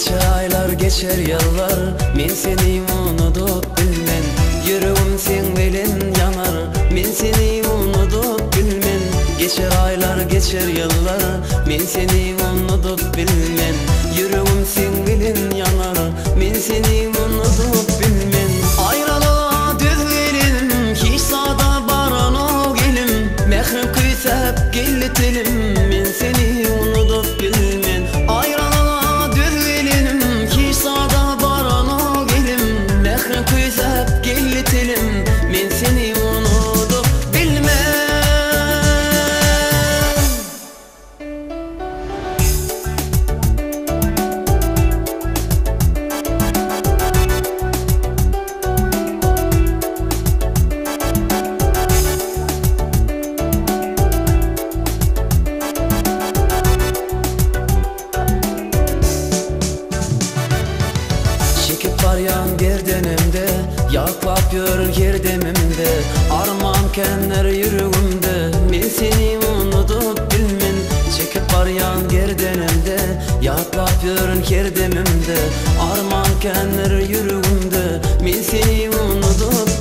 Geçer aýlar, geçer ýyllar, Men seni unudyp bilmen. Ýüregim seň bilen ýanar, Men seni unudyp bilmen. Geçer aýlar, geçer ýyllar, Men seni unudyp bilmen. Ýüregim seň bilen ýanar, Men seni unudyp bilmen. Aýralyga döz gelenim, Hiç zada baranok elim. Mährim küýsäp geldi telim, Men seni unudyp bilmen. Aýralyga döz gelenim, Hiç zada baranok elim. Mährim küýsäp geldi telim, Men seni unudyp bilmen. Çekip barýan gerdenimde, Ýatlap ýörün her demimde, Arman känler ýüregimde, Men seni unudyp bilmen. Çekip barýan gerdenimde, Ýatlap ýörün her demimde, Arman känler ýüregimde, Men seni unudyp.